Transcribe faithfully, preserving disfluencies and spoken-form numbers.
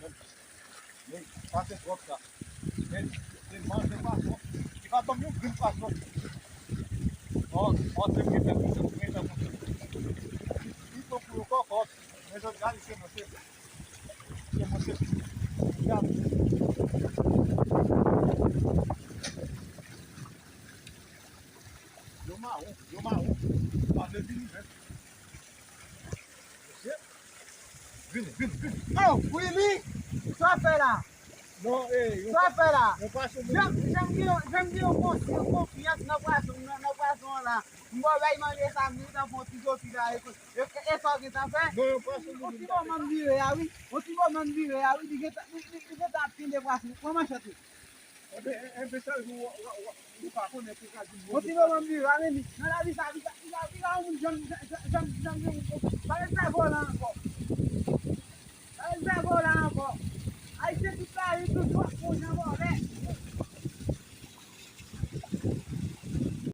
menm. Men, sa se twòp sa. Men, se manje pwason. Li pa ban m yon grenn pwason. Ò, ò, se mwen fè konsa, mwen fè konsa. Li, li pran pou yon kòkòt. Men jodi a, li se manje. Se manje. Gade. Yo mawon, yo mawon. Pa vle vini menm. Mesye. Vini, vini, vini. Oh, Willy! Sa w fè la? Non, eh, yon Sa w fè la? Yon pwason. Jan, jan m gen, jan m gen yon konfi-, yon konfyans nan pwason, nan, nan pwason an la. M ba w bay manje sa, m gentan fè yon ti soti la, e, e, e sa w gentan fè? Non, yon pwason. Yon ti moman m vire a, wi. Yon ti moman m vire a, wi. Li gentan, li, li, li gentan ap kenbe pwason. Pran manchèt ou. Enben, enben, sa vle di w, w, w, w pa konnen pou ka di m. Yon ti moman m vire a, men nan lavi sa, li pa, li pa, li pa yon moun janm, janm, janm, janm gen yon, pa ret fè vòlè ankò.